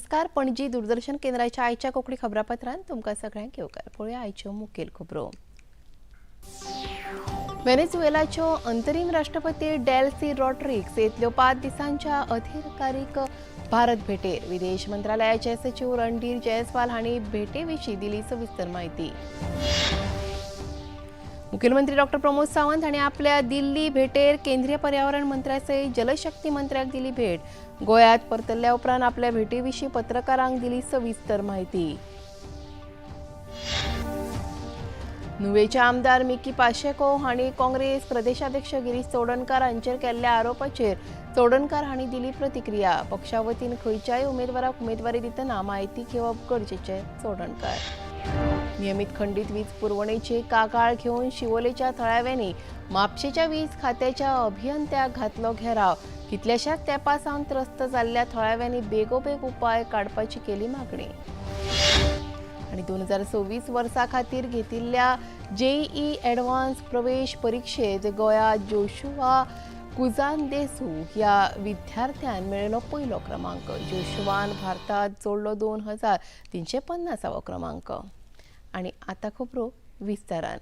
नमस्कार. पणजी दूरदर्शन केंद्राच्या आयच्या कोंकणी खबरापत्रांत तुमकां सगळ्यांक येवकार. पळोवया आयच्यो मुखेल खबरो. व्हेनेझुएलाच्यो अंतरीम राष्ट्रपती डेल्सी रॉड्रिग्स येतल्यो 5 दिसांच्या अधिकारीक भारत भेटेर. विदेश मंत्रालयाचे सचिव रणधीर जयस्वाल हांणी भेटेविशीं दिली सविस्तर म्हायती. मुखेलमंत्री डॉक्टर प्रमोद सावंत हांणी आपल्या दिल्ली भेटेर केंद्रीय पर्यावरण मंत्र्या सयत जलशक्ती मंत्र्याक दिली भेट. गोंयांत परतल्ल्या उपरांत आपल्या भेटेविशीं पत्रकारांक दिली सविस्तर म्हायती. नुवेचे आमदार मिकी पाशेको हांणी काँग्रेस प्रदेशाध्यक्ष गिरीश चोडणकार हांचेर केल्ल्या आरोपाचेर चोडणकार हांणी दिली प्रतिक्रिया. पक्षा वतीन खंयच्याय उमेदवाराक उमेदवारी दितना म्हायती घेवप गरजेचें. चोडणकार. नियमित खंडीत वीज पुरवणेची कागाळ घेवन शिवोलेच्या थळाव्यांनी म्हापशेच्या वीज खात्याच्या अभियंत्याक घातलो घेराव. कितल्याशाच तेंपा सावन त्रस्त जाल्ल्या थळाव्यांनी बेगोबेग उपाय काडपाची केली मागणी. आनी 2026 वर्सा खातीर घेतिल्ल्या जेईई एडवान्स प्रवेश परिक्षेत गोंया जोशुआ कुजानदेसू ह्या विद्यार्थ्यान मेळयलो पयलो क्रमांक. जोशुआन भारतात जोडलो 2350वो क्रमांक. आनी आतां खबरो विस्तारान.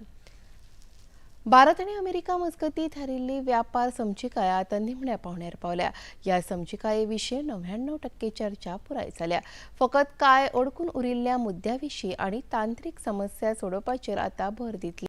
भारत आनी अमेरिका मजगतीं थारिल्ली व्यापार समजिकाय आतां निमण्या पावण्यार पावल्या. ह्या समजिकाये विशीं 99% चर्चा पुराय जाल्या. फकत कांय अडकून उरिल्ल्या मुद्द्या विशीं आनी तांत्रीक समस्या सोडोवपाचेर आतां भर दितले.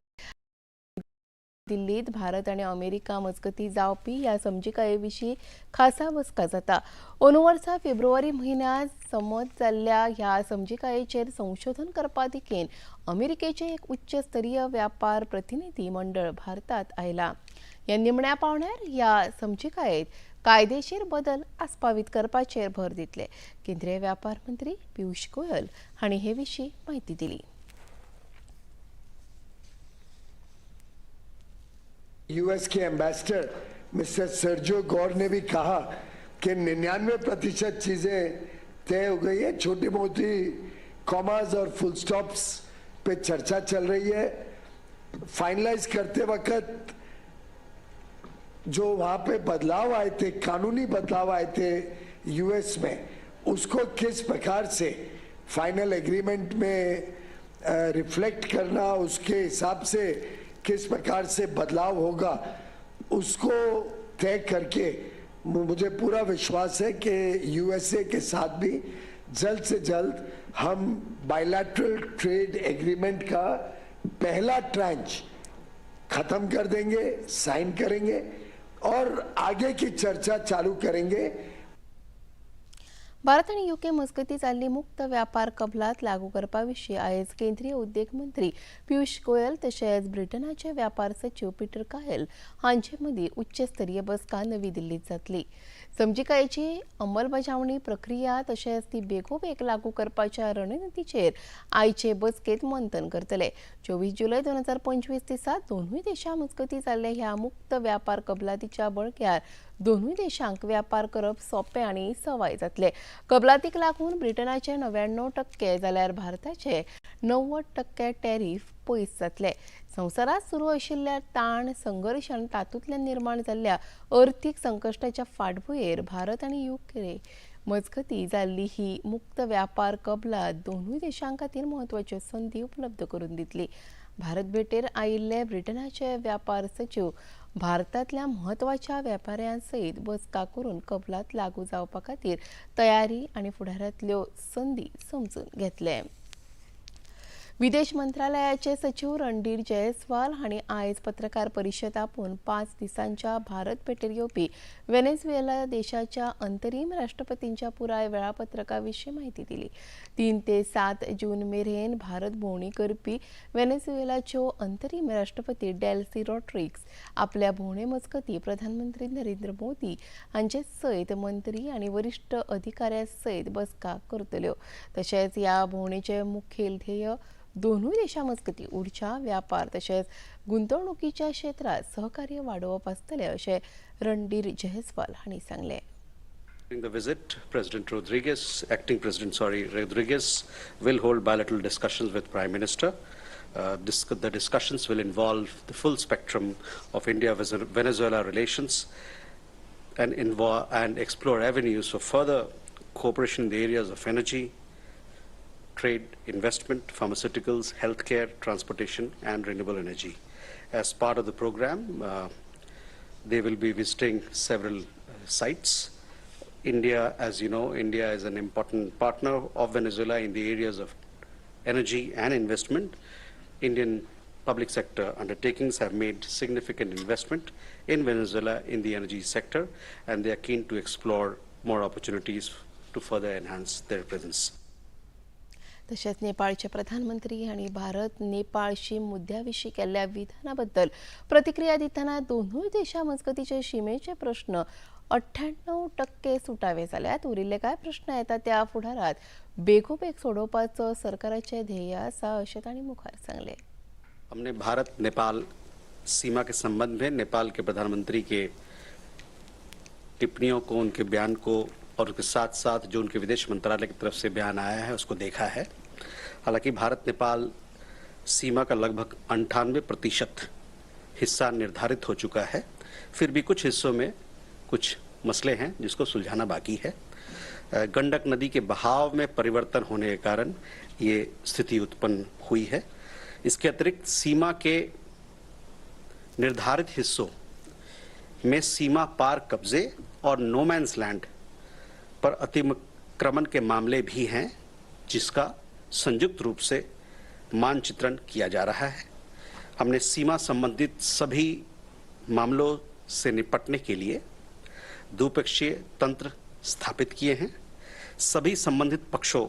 दिल्लीत भारत आनी अमेरिका मजगतीं जावपी ह्या समजिकाये विशीं खासा बसका जाता. अंदू वर्सा फेब्रुवारी म्हयन्यांत संमत जाल्ल्या ह्या समजिकायेचेर संशोधन करपा दिकेन अमेरिकेचें एक उच्च स्तरीय व्यापार प्रतिनिधी मंडळ भारतांत आयलां. ह्या निमण्या पावण्यार ह्या समजिकायेत कायदेशीर बदल आस्पावीत करपाचेर भर दितले. केंद्रीय व्यापार मंत्री पियूष गोयल हांणी हे विशीं म्हायती दिली. यूएस के एम्बेसडर मिस्टर सर्जियो गौर ने भी कहा कि 99% चीजें तय हो गई है, छोटी मोटी कॉमास और फुल स्टॉप्स पे चर्चा चल रही है. फाइनलाइज करते वक्त जो वहां पे बदलाव आए थे, कानूनी बदलाव आए थे यूएस में, उसको किस प्रकार से फाइनल एग्रीमेंट में रिफ्लेक्ट करना, उसके हिसाब से किस प्रकार से बदलाव होगा, उसको तय करके मुझे पूरा विश्वास है कि यूएसए के साथ भी जल्द से जल्द हम बायलैटरल ट्रेड एग्रीमेंट का पहला ट्रांच खत्म कर देंगे, साइन करेंगे और आगे की चर्चा चालू करेंगे. भारत आनी युके मजगतीं जाल्ली मुक्त व्यापार कबलात लागू करपा विशीं आयज केंद्रीय उद्देग मंत्री पियूष गोयल तशेंच ब्रिटनाचे व्यापार सचिव पीटर काहेल हांचे मदीं उच्च स्तरीय बसका नवी दिल्लींत जातली. समजिकायेची अंमलबजावणी प्रक्रिया तशेंच ती बेगोबेग लागू करपाच्या रणनितीचेर आयचे बसकेंत मंथन करतले. 24 जुलय 2025 दिसा दोनूय देशां मजगतीं जाल्ल्या ह्या मुक्त व्यापार कबलातीच्या बळग्यार दोनूय देशांक व्यापार करप सोंपें आनी सवाय जातले. कबलातीक लागून ब्रिटनाचे 99% जाल्यार भारताचे 90% टॅरीफ पयस जातले. संवसारांत सुरू आशिल्ल्या ताण संघर्श आनी तातूंतल्यान निर्माण जाल्ल्या अर्थीक संकश्टाच्या फाटभुंयेर भारत आनी युके मजगतीं जाल्ली ही मुक्त व्यापार कबलात दोनूय देशां खातीर म्हत्वाच्यो संदी उपलब्ध करून दितली. भारत भेटेर आयिल्ले ब्रिटनाचे व्यापार सचिव भारतांतल्या म्हत्वाच्या व्यापाऱ्यां सयत बसका करून कबलात लागू जावपा खातीर तयारी आनी फुडारांतल्यो संदी समजून घेतले. विदेश मंत्रालयाचे सचिव रणधीर जयस्वाल हांणी आयज पत्रकार परिशद आपोवन 5 दिसांच्या भारत भेटेर येवपी व्हेनेझुएला देशाच्या अंतरीम राष्ट्रपतींच्या पुराय वेळापत्रका विशीं म्हायती दिली. 3 ते 7 जून मेरेन भारत भोंवडी करपी व्हेनेझुएलाच्यो अंतरीम राष्ट्रपती डेल्सी रॉड्रिग्स आपल्या भोंवडे मजगतीं प्रधानमंत्री नरेंद्र मोदी हांचे सयत मंत्री आनी वरिश्ठ अधिकाऱ्यां सयत बसका करतल्यो. तशेंच ह्या भोंवडेचें मुखेल ध्येय दोनूय देशां मजगतीं ऊर्जा, व्यापार तशेंच गुंतवणुकीच्या क्षेत्रांत सहकार्य वाडोवप आसतलें अशें रणधीर जयस्वाल हांणी सांगलें. During the visit, President Rodriguez, Acting President, sorry, Rodriguez will hold bilateral discussions with Prime Minister. The discussions will involve the full spectrum of India-Venezuela relations and explore avenues for further cooperation in the areas of energy, trade, investment, pharmaceuticals, healthcare, transportation, and renewable energy. As part of the program, they will be visiting several sites. India, as you know, India is an important partner of Venezuela in the areas of energy and investment. Indian public sector undertakings have made significant investment in Venezuela in the energy sector, and they are keen to explore more opportunities to further enhance their presence. तशेंच नेपाळचे प्रधानमंत्री आनी भारत नेपाळ शीम मुद्द्या विशीं केल्ल्या विधानाबद्दल प्रतिक्रिया दितना दोनूय देशां मजगतीचे शिमेचे प्रश्न 98% सुटावे जाल्यात. उरिल्ले कांय प्रश्न येता त्या फुडारांत बेगोबेग सोडोवपाचो सरकाराचें ध्येय आसा अशें तांणी मुखार सांगलें. हमने भारत नेपाल सीमा के संबंध में नेपाल के प्रधानमंत्री के टिप्पणियों को, उनके बयान को और उसके साथ साथ जो उनके विदेश मंत्रालय की तरफ से बयान आया है उसको देखा है। हालांकि भारत नेपाल सीमा का लगभग 98% हिस्सा निर्धारित हो चुका है, फिर भी कुछ हिस्सों में कुछ मसले हैं जिसको सुलझाना बाकी है। गंडक नदी के बहाव में परिवर्तन होने के कारण ये स्थिति उत्पन्न हुई है। इसके अतिरिक्त सीमा के निर्धारित हिस्सों में सीमा पार कब्जे और नोमैंस लैंड पर अतिक्रमण के मामले भी हैं, जिसका संयुक्त रूप से मानचित्रण किया जा रहा है। हमने सीमा संबंधित सभी मामलों से निपटने के लिए द्विपक्षीय तंत्र स्थापित किए हैं। सभी संबंधित पक्षों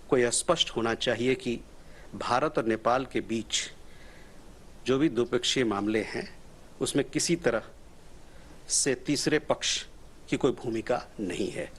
को यह स्पष्ट होना चाहिए कि भारत और नेपाल के बीच जो भी द्विपक्षीय मामले हैं उसमें किसी तरह से तीसरे पक्ष की कोई भूमिका नहीं है।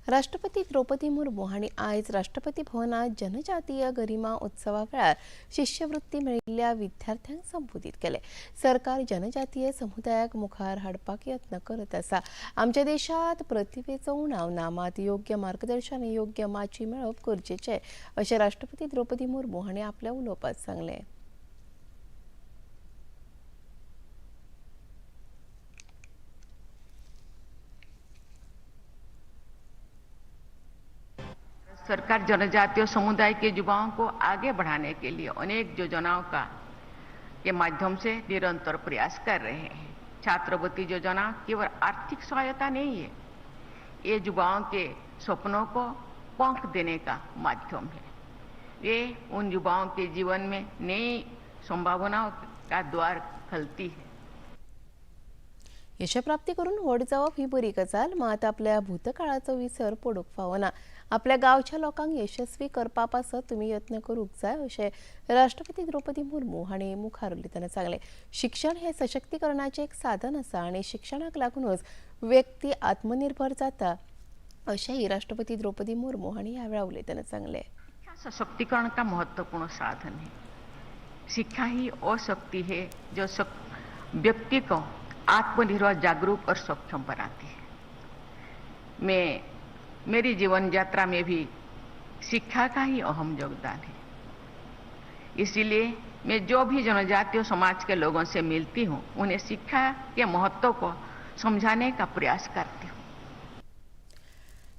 राष्ट्रपती द्रौपदी मुर्मू हांणी आयज राष्ट्रपती भवनात जनजातीय गरिमा उत्सवा वेळार शिष्यवृत्ती मेळिल्ल्या विद्यार्थ्यांक संबोधीत केले. सरकार जनजातीय समुदायाक मुखार हाडपाक यत्न करत आसा. आमच्या देशांत प्रतिभेचो उणाव ना, मात योग्य मार्गदर्शन आनी योग्य माची मेळप गरजेचें अशें राष्ट्रपती द्रौपदी मुर्मू हांणी आपल्या उलोवपांत सांगलें. सरकार जनजातीय समुदाय के युवाओं को आगे बढ़ाने के लिए अनेक योजनाओं का के माध्यम से निरंतर प्रयास कर रहे हैं। छात्रवृत्ति योजना केवल आर्थिक सहायता नहीं है, ये युवाओं के सपनों को पंख देने का माध्यम है। ये उन युवाओं के जीवन में नई संभावनाओं का द्वार खोलती है। यशप्राप्ती करून व्हड जावप ही बरी गजाल, मात आपल्या भूतकाळाचो विसर पडूंक फावना. आपल्या गांवच्या लोकांक यशस्वी करपा पासत तुमी यत्न करूंक जाय अशें राष्ट्रपती द्रौपदी मुर्मू हांणी मुखार उलयतना सांगलें. शिक्षण हें सशक्तीकरणाचें एक साधन आसा आनी शिक्षणाक लागूनच व्यक्ती आत्मनिर्भर जाता अशेंय राष्ट्रपती द्रौपदी मुर्मू हांणी ह्या वेळार उलयतना सांगलें. सशक्तीकरण का महत्वपूर्ण साधन है। शिक्षा ही वो शक्ति है जो व्यक्ति को आत्मनिर्भर, जागरूक और सक्षम बनाती है। मैं मेरी जीवन यात्रा में भी शिक्षा का ही अहम योगदान है। इसीलिए मैं जो भी जनजातीय समाज के लोगों से मिलती हूँ उन्हें शिक्षा के महत्व को समझाने का प्रयास करती हूँ।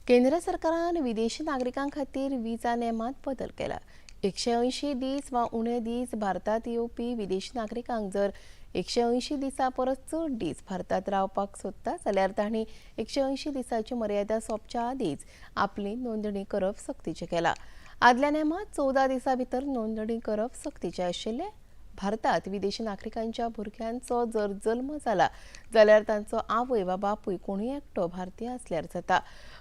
केंद्र सरकारान विदेशी नागरिकां खातीर विजा नेमांत बदल केला. 180 दीस वा उणे दीस भारतात येवपी विदेशी नागरिकांक जर 180 दिसां परस चड दीस भारतात रावपाक सोदता जाल्यार तांणी 180 दिसांची मर्यादा सोंपच्या आदींच आपली नोंदणी करप सक्तीचें केलां. आदल्या नेमांत 14 दिसां भितर नोंदणी करप सक्तीचें आशिल्लें. भारतात विदेशी नागरिकांच्या भुरग्यांचो जर जल्म जाला जाल्यार तांचो आवय वा बापूय कोणूय एकटो भारतीय आसल्यार जाता.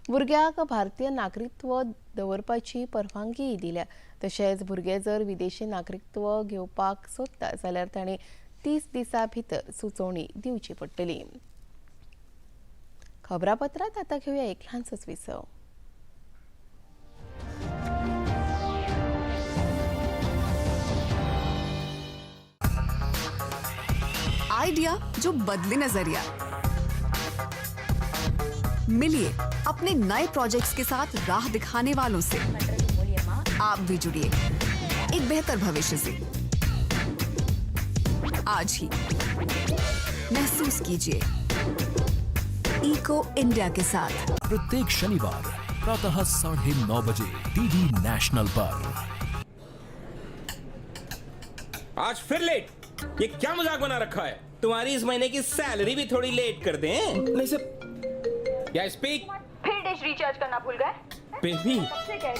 भुरग्याक भारतीय नागरिकत्व दवरपाची परवानगीय दिल्या. तशेंच भुरगे जर विदेशी नागरिकत्व घेवपाक सोदता जाल्यार तांणी 30 दिसां भितर सुचोवणी दिवची पडटली. खबरापत्रांत आतां घेवया एक ल्हानसोच विसव. आइडिया जो बदले नजरिया। मिलिए अपने नए प्रोजेक्ट्स के साथ राह दिखाने वालों से। आप भी जुड़िए एक बेहतर भविष्य से। आज ही महसूस कीजिए इको इंडिया के साथ। प्रत्येक शनिवार प्रातः 9:30 बजे डीडी नेशनल पर। आज फिर लेट? ये क्या मजाक बना रखा है? तुम्हारी इस महीने की सैलरी भी थोड़ी लेट कर दें? नहीं सर, या स्पीक। फिर डिश रिचार्ज करना भूल गए? बेबी,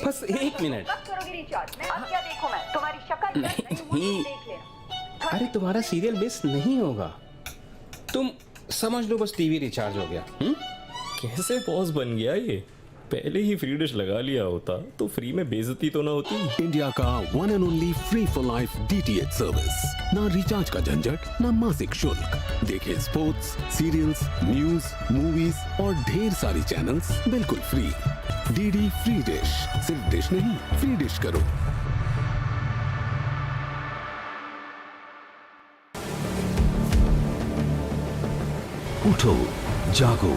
बस एक मिनट। कब करोगी रिचार्ज? मैं अब क्या देखूं? मैं तुम्हारी शक्ल नहीं। देख लेना। अरे, तुम्हारा सीरियल मिस नहीं होगा, तुम समझ लो बस टीवी रिचार्ज हो गया, हम्म? कैसे बॉस बन गया ये? पहले ही फ्री डिश लगा लिया होता तो फ्री में बेइज्जती तो ना होती। इंडिया का one and only free for life DTH service. ना रिचार्ज का झंझट, ना मासिक शुल्क। देखें स्पोर्ट्स, सीरियल्स, न्यूज, मूवीज और ढेर सारी चैनल्स बिल्कुल फ्री। डीडी फ्री डिश, सिर्फ डिश नहीं, फ्री डिश करो। उठो, जागो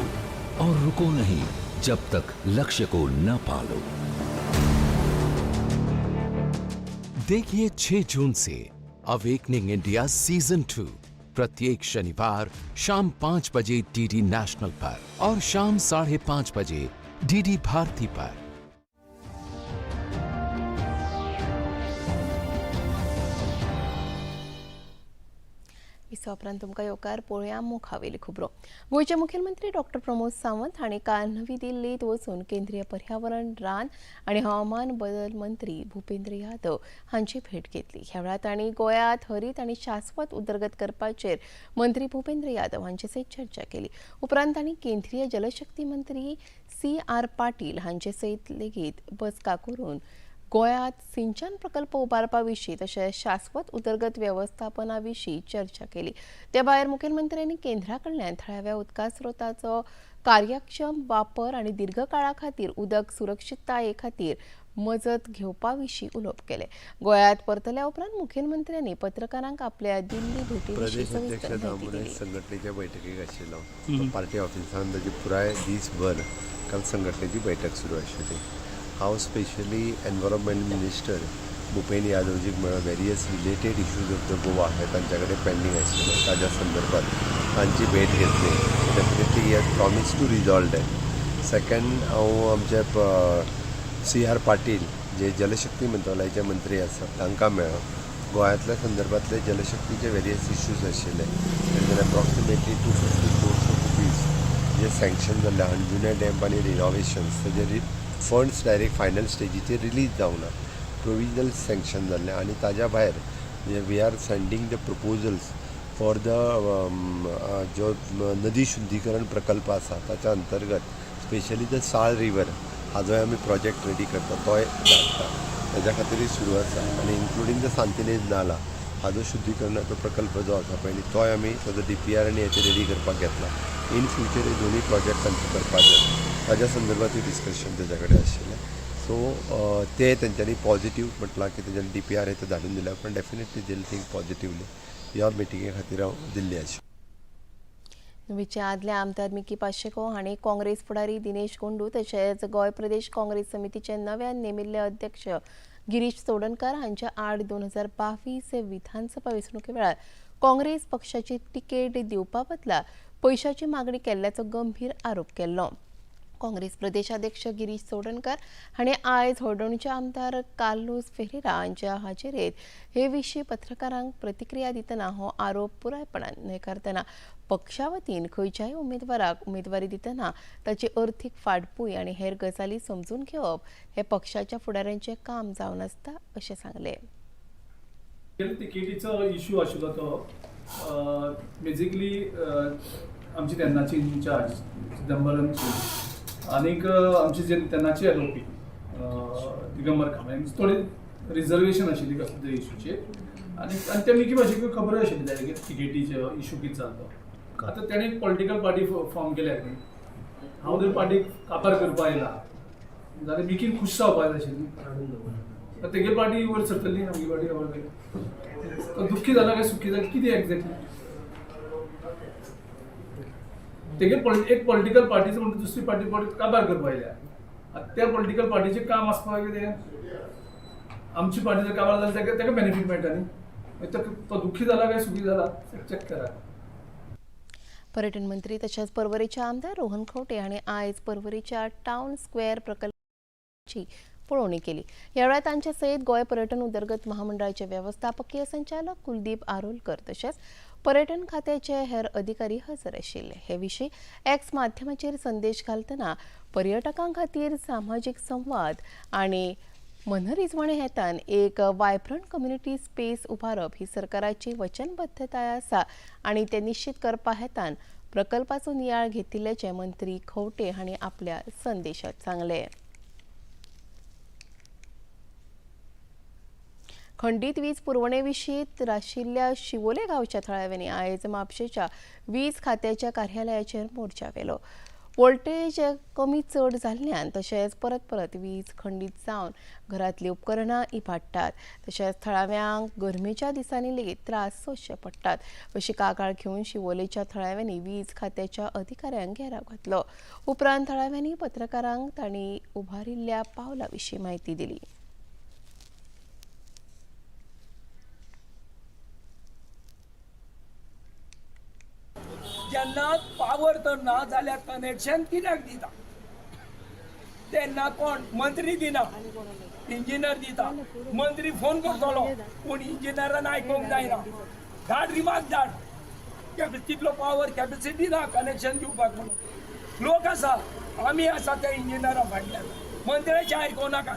और रुको नहीं जब तक लक्ष्य को न पालो। देखिए 6 जून से अवेकनिंग इंडिया सीजन 2, प्रत्येक शनिवार शाम 5 बजे डीडी नेशनल पर और शाम 5:30 बजे डीडी भारती पर। विसवा उपरांत तुमकां येवकार. पळोवया मुखावेली खबरो. गोंयचे मुखेलमंत्री डॉक्टर प्रमोद सावंत हांणी काल नवी दिल्लीत वचून केंद्रीय पर्यावरण, रान आनी हवामान बदल मंत्री भुपेंद्र यादव हांची भेट घेतली. ह्या वेळार तांणी गोंयांत हरीत आनी शाश्वत उदरगत करपाचेर मंत्री भुपेंद्र यादव हांचे सयत चर्चा केली. उपरांत तांणी केंद्रीय जलशक्ती मंत्री सी आर पाटील हांचे सयत लेगीत बसका करून गोंयांत सिंचन प्रकल्प उबारपा विशीं तशेंच शाश्वत उदरगत वेवस्थापना विशीं चर्चा केली. ते भायर मुखेलमंत्र्यांनी केंद्रा कडल्यान थळाव्या उदका स्रोताचो कार्यक्षम वापर आनी दीर्घकाळा खातीर उदक सुरक्षितताये खातीर मजत घेवपा विशीं उलोवप केलें. गोंयांत परतल्या उपरांत मुखेलमंत्र्यांनी पत्रकारांक आपल्या दिल्ली भेटी विशीं प्रदेश अध्यक्ष सविस्तर म्हायती दामोदर दिली. संघटनेच्या बैठकीक आशिल्लो. पार्टी ऑफिसान ताजी पुराय दीसभर काल संघटनेची बैठक सुरू आशिल्ली. हांव स्पेशली एनवायरमेंट मिनिस्टर भुपेन यादवजीक मेळ्ळो. Various related issues of the Goa हे तांच्या कडेन पेंडींग आशिल्ले, ताज्या संदर्भात तांची भेट घेतली. Definitely he has promise to resolve that. Second, हांव आमचे सी आर पाटील जे जलशक्ती मंत्रालयाचे मंत्री आसात तांकां मेळ्ळो. गोंयांतल्या संदर्भातले जलशक्तीचे वेरियस इश्यूज आशिल्ले. Approximately 250 crores of rupees J sanction जाल्ले अंजुणे डॅम आनी रिनोवेशन्स, तेजे फंड्स डायरेक्ट फायनल स्टेजीचेर रिलीज जावना, प्रोविजनल सँक्शन जाल्लें. आनी ताज्या भायर म्हणजे we are sending the proposals for the जो नदी शुद्धीकरण प्रकल्प आसा, ताच्या अंतर्गत स्पेशली the साळ रिवर हाजोय आमी प्रोजेक्ट रेडी करता, तोय धाडटा, ताज्या खातीरूय सुरू आसा. आनी इन्क्लुडींग the Santinez नाला हाजो शुद्धीकरणाचो प्रकल्प जो आसा पळय, तोय आमी ताजो डीपीआर आनी हेते रेडी करपाक घेतला. इन फ्युचर हे दोनूय प्रोजेक्ट आमचे करपाक जाय, ताज्या संदर्भातूय डिस्कशन ताज्या कडेन आशिल्लें. सो ते तेंच्यांनी पॉझिटीव म्हटलां की तेंच्यांनी डीपीआर हे ते धाडून दिल्या, पण डेफिनेटली देल थिंक पॉझिटिवली. ह्या मिटिंगे खातीर हांव दिल्ली आशिल्लो. नुवेचे आदले आमदार मिकी पाशेको हांणी काँग्रेस फुडारी दिनेश गोंडू तशेंच गोंय प्रदेश काँग्रेस समितीचे नव्यान नेमिल्ले अध्यक्ष गिरीश चोडणकर हांच्या आड 2022 विधानसभा वेंचणुके वेळार काँग्रेस पक्षाची तिकेट दिवपा बदला पयशाची मागणी केल्ल्याचो गंभीर आरोप केल्लो. काँग्रेस प्रदेशाध्यक्ष गिरीश चोडणकर हांणी आयज हळदोणचे आमदार कार्लूस फेरेरा हांच्या हाजेरेत हे विशीं पत्रकारांक प्रतिक्रिया दितना हो आरोप पुरायपणान न्हयकारतना पक्षा वतीन खंयच्याय उमेदवाराक उमेदवारी दितना ताची अर्थीक फाटभूंय आनी हेर गजाली समजून घेवप हे पक्षाच्या फुडाऱ्यांचें काम जावन आसता अशें सांगलें. तिकेटीचो इशू आशिल्लो तो बेजिकली आमची तेन्नाची इन्चार्ज चिदंबरमची आनीक आमची जे तेन्नाची एलओपी दिगंबर कांबळे हांची थोडी रिजर्वेशन आशिल्ली कसले तरी इशूचेर. आनी आनी ते मिकी भाशेक खबर आशिल्ली डायरेक्ट तिकेटीचो इशू कितें जालो तो. आतां तेणें एक पॉलिटिकल पार्टी फॉर्म केल्या न्ही. हांव जर पार्टीक काबार करपा आयला जाल्यार मिकीन खूश जावपा जाय आशिल्ली. तेगे पार्टी वयर सरतली, आमगे पार्टी काबार जाली. तो दुख्खी जाला काय सुखी जाला कितें एक्झॅक्टली? तेगे एक पॉलिटिकल पार्टीचो म्हणटा दुसरी पार्टी काबार करपा आयल्या. आतां त्या पॉलिटिकल पार्टीचें काम आसपा कितें, आमची पार्टी जर काबार जाली ताका बेनिफीट मेळटा न्ही. तो दुख्खी जाला काय सुखी जाला चॅक करा. पर्यटन मंत्री तशेंच पर्वरेचे आमदार रोहन खंवटे हांणी आयज पर्वरेच्या टावन स्क्वेअर प्रकल्पाची पळोवणी केली. ह्या वेळार तांचे सयत गोंय पर्यटन उदरगत महामंडळाचे वेवस्थापकीय संचालक कुलदीप आरोलकर तशेंच पर्यटन खात्याचे हेर अधिकारी हजर आशिल्ले. हे विशीं एक्स माध्यमाचेर संदेश घालतना पर्यटकां खातीर सामाजीक संवाद आनी मनरिजवणे हेतान एक वायब्रंट कम्युनिटी स्पेस उबारप ही सरकाराची वचनबद्धताय आसा आनी ते निश्चित करपा हेतान प्रकल्पाचो नियाळ घेतिल्ल्याचें मंत्री खंवटे हांणी आपल्या संदेशात सांगलें. खंडीत वीज पुरवणे विशीं त्राशिल्ल्या शिवोले गांवच्या थळाव्यांनी आयज म्हापशेच्या वीज खात्याच्या कार्यालयाचेर मोर्चा व्हेलो. वोल्टेज कमी चड जाल्ल्यान तशेंच परत परत वीज खंडीत जावन घरांतलीं उपकरणां इबाडटात तशेंच थळाव्यांक गरमेच्या दिसांनी लेगीत त्रास सोंसचे पडटात अशी कागाळ घेवन शिवोलेच्या थळाव्यांनी वीज खात्याच्या अधिकाऱ्यांक घेराव घातलो. उपरांत थळाव्यांनी पत्रकारांक तांणी उबारिल्ल्या पावला विशीं म्हायती दिली. जेन्ना पावर तर ना जाल्यार कनेक्शन कित्याक दिता तेन्ना कोण मंत्री दिना, इंजिनियर दिता. मंत्री फोन करतलो पूण इंजिनियरान आयकूंक जायना. धाड रिमार्क धाड, तितलो पावर कॅपेसिटी ना कनेक्शन दिवपाक म्हणून. लोक आसा, आमी आसा त्या इंजिनियरा फाटल्यान. मंत्र्याचें आयकूं नाका,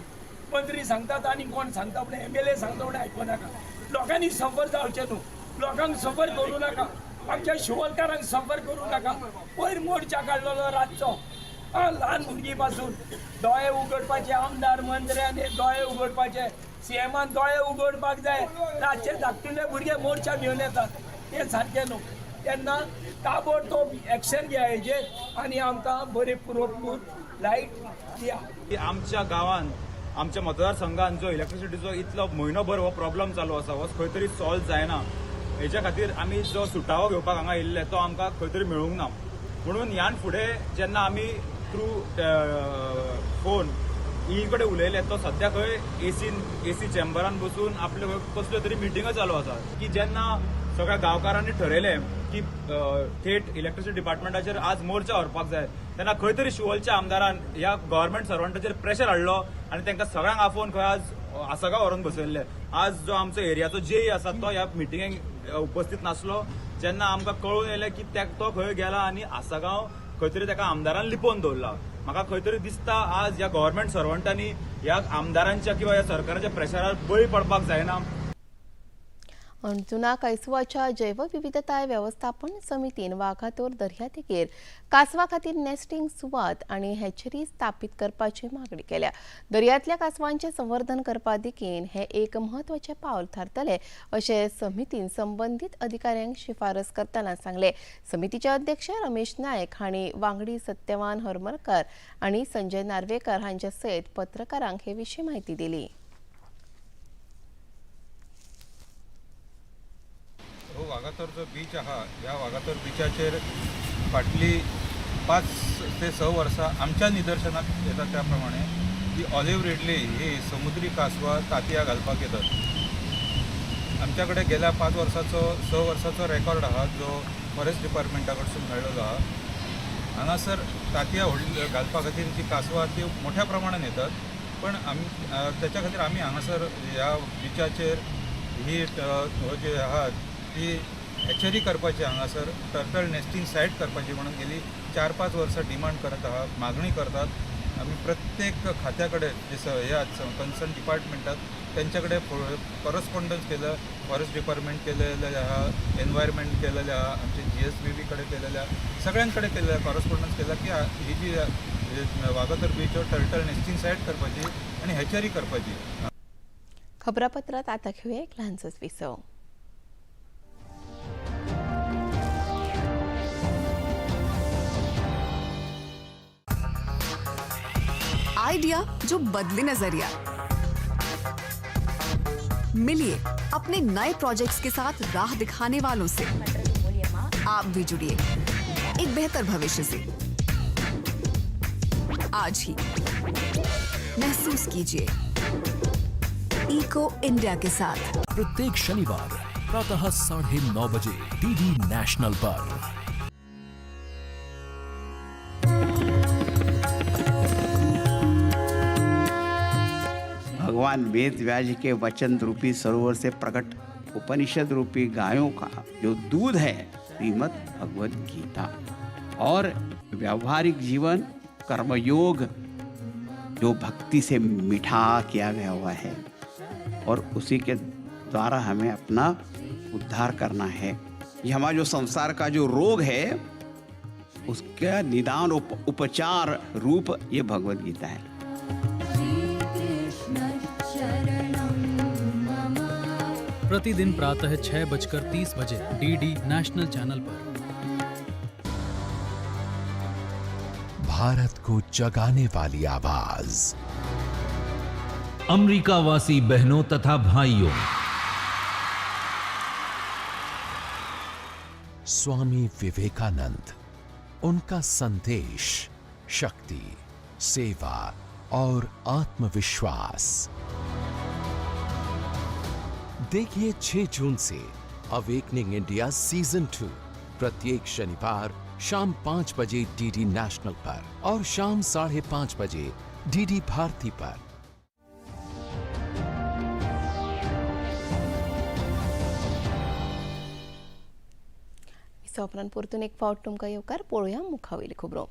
मंत्री सांगतात आनी कोण सांगता म्हणून एमएलए सांगता म्हणून आयकूं नाका. लोकांनी सफर जावचें न्हू, लोकांक सफर करूं नाका, आमच्या शिवोलकारांक सफर करूं नाका. पयर मोर्चा काडलेलो रातचो, ल्हान भुरगीं पासून दोळे उगडपाचे, आमदार मंत्र्यांनी दोळे उगडपाचे, सीएमान दोळे उगडपाक जाय. रातचे धाकटुले भुरगे मोर्चा घेवन येतात, तें सारकें न्हू. तेन्ना ताबडतोब एक्शन घ्या हेजेर आनी आमकां बरी पुरवपूर लायट दिया. आमच्या गांवांत, आमच्या मतदारसंघात जो इलेक्ट्रिसिटीचो इतलो म्हयनोभर हो प्रॉब्लम चालू आसा, हो खंय तरी सॉल्व जायना. हेच्या खातीर आमी जो सुटावो घेवपाक हांगा येयल्ले तो आमकां खंय तरी मेळूंक ना. म्हणून ह्यान फुडें जेन्ना आमी थ्रू फोन ई कडेन उलयले तो सद्या खंय एसी चेंबरान बसून आपल्यो कसल्यो तरी मिटिंगो चालू आसा की जेन्ना सगळ्या गांवकारांनी ठरयलें की थेट इलेक्ट्रिसिटी डिपार्टमेंटाचेर आज मोर्चा व्हरपाक जाय, तेन्ना खंय तरी शिवोलच्या आमदारान ह्या गव्हर्मेंट सर्वंटाचेर प्रेशर हाडलो आनी तांकां सगळ्यांक आफोवन खंय आज आसगांव व्हरून बसयल्ले. आज जो आमचो एरियाचो जेई आसा तो ह्या मिटिंगेक उपस्थित नासलो. जेन्ना आमकां कळून येयलें की तो खंय गेला आनी आसगांव खंय तरी ताका आमदारान लिपोवन दवरला. म्हाका खंय तरी दिसता आज ह्या गव्हर्मेंट सर्वंटांनी ह्या आमदारांच्या किंवा ह्या सरकाराच्या प्रेशरार बळी पडपाक जायना. अंजुना कांसवाच्या जैवविविधताय वेवस्थापन समितीन वागातोर दर्यादेगेर कांसवा खातीर नेस्टिंग सुवात आनी हॅचरी स्थापीत करपाची मागणी केल्या. दर्यांतल्या कांसवांचें संवर्धन करपा दिकेन हें एक म्हत्वाचें पावल थारतलें अशें समितीन संबंदीत अधिकाऱ्यांक शिफारस करतना सांगलें. समितीचे अध्यक्ष रमेश नायक हांणी वांगडी सत्यवान हरमलकर आनी संजय नार्वेकर हांचे सयत पत्रकारांक हे विशीं म्हायती दिली. हो वागातोर जो बीच आहा, ह्या वागातोर बिचाचेर फाटली 5 ते 6 वर्सां आमच्या निदर्शनाक येता त्या प्रमाणे की ऑलिव्ह रिडली ही समुद्री कासवां तांतयां घालपाक येतात. आमच्या कडेन गेल्या 5 वर्साचो 6 वर्साचो रेकॉर्ड आहा जो फॉरेस्ट डिपार्टमेंटा कडसून मेळ्ळलो आहा. हांगासर तांतयां व्हडली घालपा खातीर जी कासवां ती मोठ्या प्रमाणान येतात, पण आमी त्याच्या खातीर आमी हांगासर ह्या बिचाचेर ही जी आहा ती हॅचरी करपाची, हांगासर टर्टल नेस्टिंग सायट करपाची म्हणून गेली 4-5 वर्सां डिमांड करत आहा, मागणी करतात. आमी प्रत्येक खात्या कडेन जे हे कन्सर्न डिपार्टमेंटात त्यांच्या कडेन कॉरस्पॉन्डन्स केलं, फॉरेस्ट डिपार्टमेंट केलेलं आहा, एनवायरमेंट केलेलं आहा, आमचे GSBB कडेन केलेलं आहा, सगळ्यांकडे केलेलं कॉरस्पॉन्डन्स केलं की ही जी वागातोर बीचवर टर्टल नेस्टिंग सायट करपाची आनी हॅचरी करपाची. खबरापत्रात आता घेऊया एक लहानसंच विसव. आइडिया जो बदले नजरिया, मिलिए अपने नए प्रोजेक्ट्स के साथ राह दिखाने वालों से। आप भी जुड़िए एक बेहतर भविष्य से। आज ही महसूस कीजिए इको इंडिया के साथ। प्रत्येक शनिवार प्रातः 9:30 बजे डीडी नेशनल पर। भगवान वेद व्यास के वचन रूपी सरोवर से प्रकट उपनिषद रूपी गायों का जो दूध है, श्रीमद् भगवद गीता, और व्यावहारिक जीवन कर्मयोग जो भक्ति से मिठा किया गया हुआ है, और उसी के द्वारा हमें अपना उद्धार करना है। ये हमारा जो संसार का जो रोग है उसका निदान उपचार रूप ये भगवद गीता है। प्रतिदिन प्रातः 6:30 बजे डीडी नेशनल चैनल पर। भारत को जगाने वाली आवाज। अमेरिकावासी बहनों तथा भाइयों, स्वामी विवेकानंद, उनका संदेश शक्ति, सेवा और आत्मविश्वास। देखिए 6 जून से अवेकनिंग इंडिया सीजन 2 प्रत्येक शनिवार शाम 5 बजे डीडी नेशनल पर और शाम 5:30 बजे डीडी भारती पर। उपरांत परतून एक फावट तुमकां येवकार. पळोवया मुखावयली खबरो.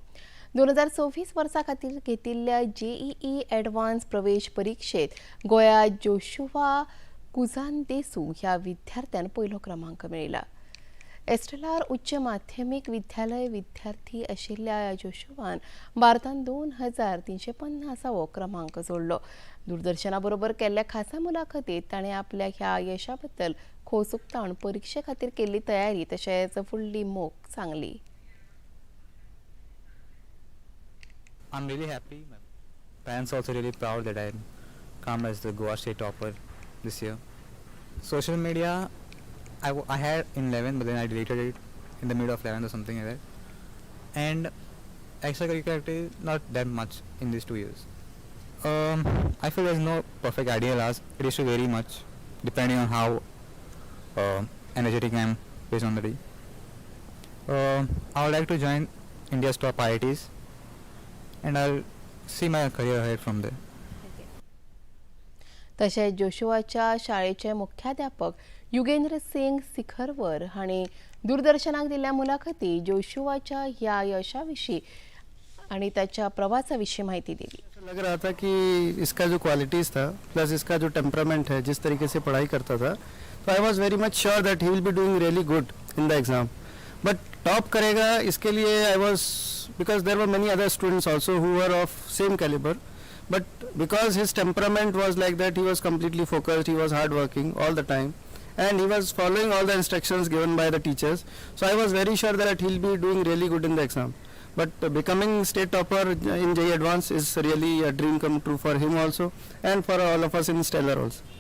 2024 वर्सा खातीर घेतिल्ल्या जेईई एडवान्स प्रवेश परिक्षेत गोंया जोशुआ कुजान देसू ह्या विद्यार्थ्यान पयलो क्रमांक मेळयला. एस्टेलार उच्च माध्यमीक विद्यालय विद्यार्थी आशिल्ल्या जोशुआन भारतान 2350वो क्रमांक जोडलो. दूरदर्शना बरोबर केल्ल्या खासा मुलाखतीत ताणें आपल्या ह्या यशा बद्दल खोस उक्तावन परिक्षे खातीर केल्ली तयारी तशेंच फुडली मोख सांगली. I'm really happy. My parents also really proud that I come as the Goa state topper this year. Social media, I had in 11, but then I deleted it in the middle of 11 or something like that. And extracurricular activity, not that much in these 2 years. I feel there's no perfect ideal hours. It is to vary much depending on how energetic I am based on the day. I would like to join India's top IITs, and I'll see my career ahead from there. तशेंच जोशुआच्या शाळेचे मुख्याध्यापक युगेंद्र सिंग सिखरवर हांणी दूरदर्शनाक दिल्ल्या मुलाखती जोशुआच्या ह्या यशा विशीं आनी ताच्या प्रवासा विशीं माहिती दिली. लग रहा था कि इसका जो क्वालिटीज़ था प्लस इसका जो टेम्परामेंट है, जिस तरीके से पढ़ाई करता था, तो I was very much sure that he will be doing really good in the exam. But top करेगा इसके लिए I was, because there were many other students also who were of same calibre, but because his temperament was like that, he was completely focused, he was hard working all the time, and he was following all the instructions given by the teachers. So I was very sure that he will be doing really good in the exam. But becoming state topper in JEE Advanced is really a dream come true for him also and for all of us in Stellar also.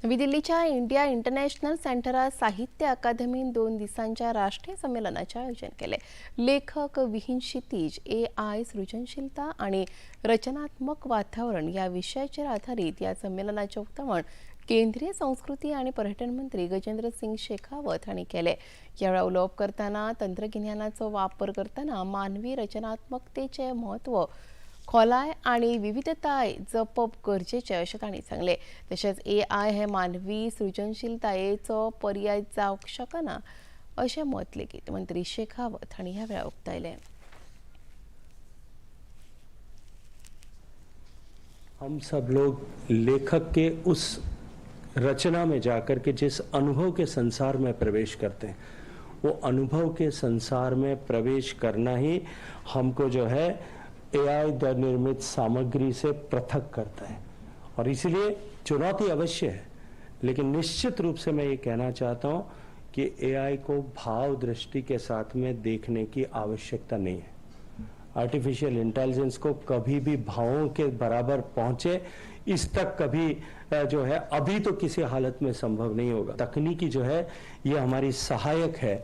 नवी दिल्लीच्या India international सेंटरात साहित्य अकादमीन 2 दिसांच्या राष्ट्रीय संमेलनाचे आयोजन केले. लेखक विहीन क्षितीज, AI सृजनशीलता आणि रचनात्मक वातावरण या विषयाचेर आधारित या संमेलनाचे उक्तावण केंद्रीय संस्कृती आणि पर्यटन मंत्री गजेंद्र सिंग शेखावत हांणी केले. ह्या वेळार उलोवप करतना तंत्रगिन्यानाचो वापर करतना मानवी रचनात्मकतेचे म्हत्व खोलाय आणि विविधताय जपप गरजेचें अशें तांणी सांगलें. तशेंच AI हे मानवी सृजनशीलतायेचो पर्याय जावंक शकना अशें मत लेगीत मंत्री शेखावत हांणी ह्या वेळार उक्तायलें. हम सब लोग लेखक के उस रचना में जाकर के जिस अनुभव के संसार में प्रवेश करते हैं, वो अनुभव के संसार में प्रवेश करना ही हमको जो है AI निर्मित सामग्री से पृथक करता है। और इसलिए चुनौती अवश्य है, लेकिन निश्चित रूप से मैं ये कहना चाहता हूँ कि AI को भाव दृष्टि के साथ में देखने की आवश्यकता नहीं है। आर्टिफिशियल इंटेलिजेंस को कभी भी भावों के बराबर पहुँचे इस तक कभी जो है अभी तो किसी हालत में संभव नहीं होगा। तकनीकी जो है ये हमारी सहायक है,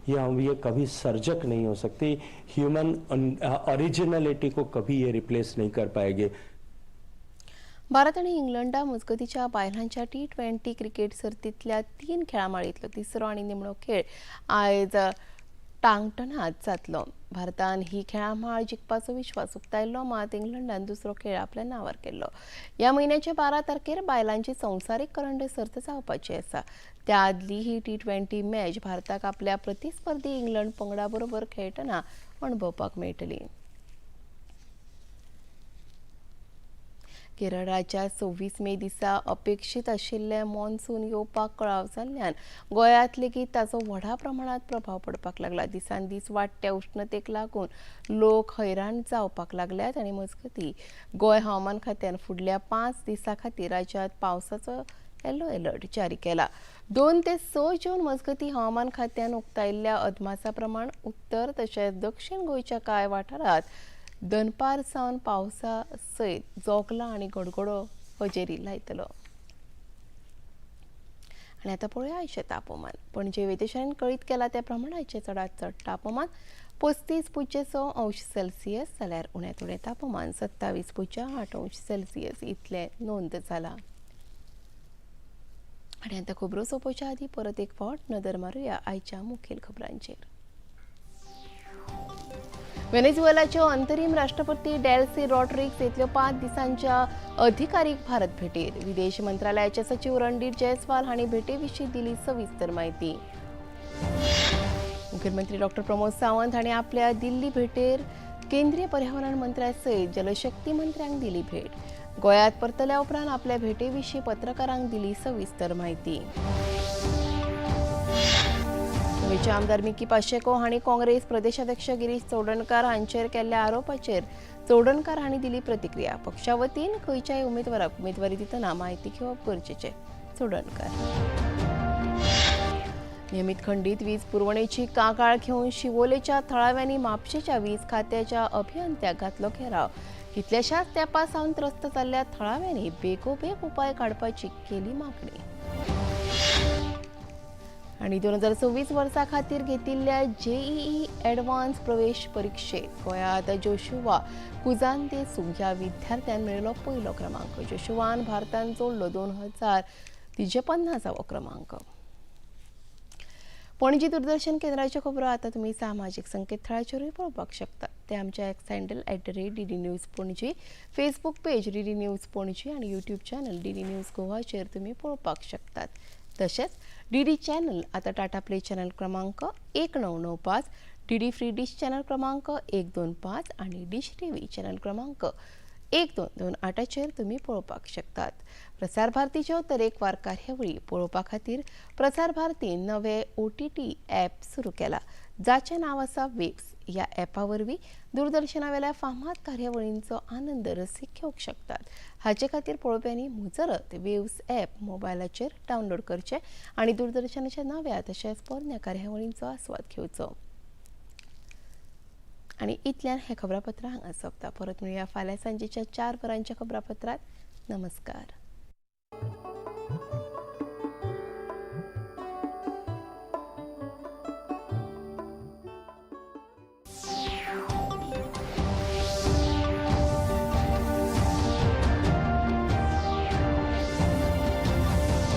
ये कभी सर्जक नहीं हो सकती। ह्यूमन ओरिजिनलिटी को कभी ये रिप्लेस नहीं कर पाएगी। भारत आणि इंग्लंडा मजगतीच्या बायलांच्या T20 cricket सर्तींतल्या 3 खेळां माळेंतलो तिसरो आनी निमणो खेळ आयज टांगटनात जातलो. भारतान ही खेळां माळ जिखपाचो विश्वास उक्तायल्लो, मात इंग्लंडान दुसरो खेळ आपल्या नांवार केल्लो. ह्या म्हयन्याच्या 12 तारखेर बायलांची संवसारीक करंड सर्त जावपाची आसा. त्या आदली ही T20 match भारताक आपल्या प्रतिस्पर्धी इंग्लंड पंगडा बरोबर खेळटना अणभवपाक मेळटली. केरळ राज्यात 26 मे दिसा अपेक्षीत आशिल्ले मॉन्सून येवपाक कळाव जाल्ल्यान गोंयांत लेगीत ताचो व्हडा प्रमाणात प्रभाव पडपाक लागला. दिसान दीस वाडट्या उश्णतेक लागून लोक हैराण जावपाक लागल्यात आनी मजगती गोंय हवामान खात्यान फुडल्या 5 दिसां खातीर राज्यांत पावसाचो येलो अलर्ट जारी केला. 2 ते 6 जून मजगती हवामान खात्यान उक्तायल्ल्या अदमासा प्रमाण उत्तर तशेंच दक्षिण गोंयच्या कांय वाठारांत दनपार सावन पावसा सयत जोगलां आनी गडगडो हजेरी लायतलो. आनी आतां पळोवया आयचें तापमान. पणजे वेदेशान कळीत केला त्या प्रमाण आयचें चडांत चड तापमान 35.6 अंश सेल्सियस जाल्यार उण्यांत उणें तापमान 27.8 अंश सेल्सियस इतलें नोंद जालां. आनी आतां खबरो सोंपोवच्या आदीं परत एक फावट नदर मारुया आयच्या मुखेल खबरांचेर. व्हेनेझुएलाच्यो अंतरीम राष्ट्रपती डेल्सी रॉड्रिग्स येतल्यो 5 दिसांच्या अधिकारीक भारत भेटेर. विदेश मंत्रालयाचे सचिव रणधीर जयस्वाल हांणी भेटेविशीं दिली सविस्तर म्हायती. मुख्यमंत्री डॉ प्रमोद सावंत हांणी आपल्या दिल्ली भेटेर केंद्रीय पर्यावरण मंत्र्या सयत जलशक्ती मंत्र्यांक दिली भेट. गोंयांत परतल्या उपरांत आपल्या भेटेविशीं पत्रकारांक दिली सविस्तर म्हायती. गोंयचे आमदार मिकी पाशेको हांणी काँग्रेस प्रदेशाध्यक्ष गिरीश चोडणकार हांचेर केल्ल्या आरोपाचेर चोडणकार हांणी दिली प्रतिक्रिया. पक्षा वतीन खंयच्याय उमेदवाराक उमेदवारी दितना म्हायती घेवप गरजेचें. चोडणकार. नियमीत खंडीत वीज पुरवणेची कागाळ घेवन शिवोलेच्या थळाव्यांनी म्हापशेच्या वीज खात्याच्या अभियंत्याक घातलो घेराव. कितल्याशाच तेंपा सावन त्रस्त जाल्ल्या थळाव्यांनी बेगोबेग उपाय काडपाची केली मागणी. आनी 2026 वर्सा खातीर घेतिल्ल्या जेईई एडवान्स प्रवेश परिक्षेत गोंयांत जोशुआ कुजानदेसू ह्या विद्यार्थ्यान मेळयलो पयलो क्रमांक. जोशुआन भारतान जोडलो 2350वो क्रमांक. पणजी दूरदर्शन केंद्राच्यो खबरो आतां तुमी सामाजीक संकेतथळाचेरूय पळोवपाक शकतात. ते आमच्या X handle @DD News Panaji, Facebook page DD News Panaji आनी यूट्यूब चॅनल DD news गोवाचेर तुमी पळोवपाक शकतात. तशेंच डीडी चॅनल आतां टाटा प्ले चॅनल क्रमांक 1995, डीडी फ्री डिश चॅनल क्रमांक 125 आनी डिश टीव्ही चॅनल क्रमांक 1228चेर तुमी पळोवपाक शकतात. प्रसार भारतीच्यो तरेकवार कार्यावळी पळोवपा खातीर प्रसार भारतीन नवे OTT app सुरू केला, जाचें नांव आसा वेव्स. ह्या ॲपा वरवीं दूरदर्शनावेल्या फामाद कार्यावळींचो आनंद रसीक घेवंक शकतात. हाचे खातीर पळोवप्यांनी मुजरत वेव्स ॲप मोबायलाचेर डावनलोड करचें आनी दूरदर्शनाच्या नव्या तशेंच पोरण्या कार्यावळींचो आस्वाद घेवचो. आनी इतल्यान हें खबरापत्र हांगा सोंपता. परत मेळुया फाल्यां सांजेच्या 4 वरांच्या खबरापत्रांत. नमस्कार.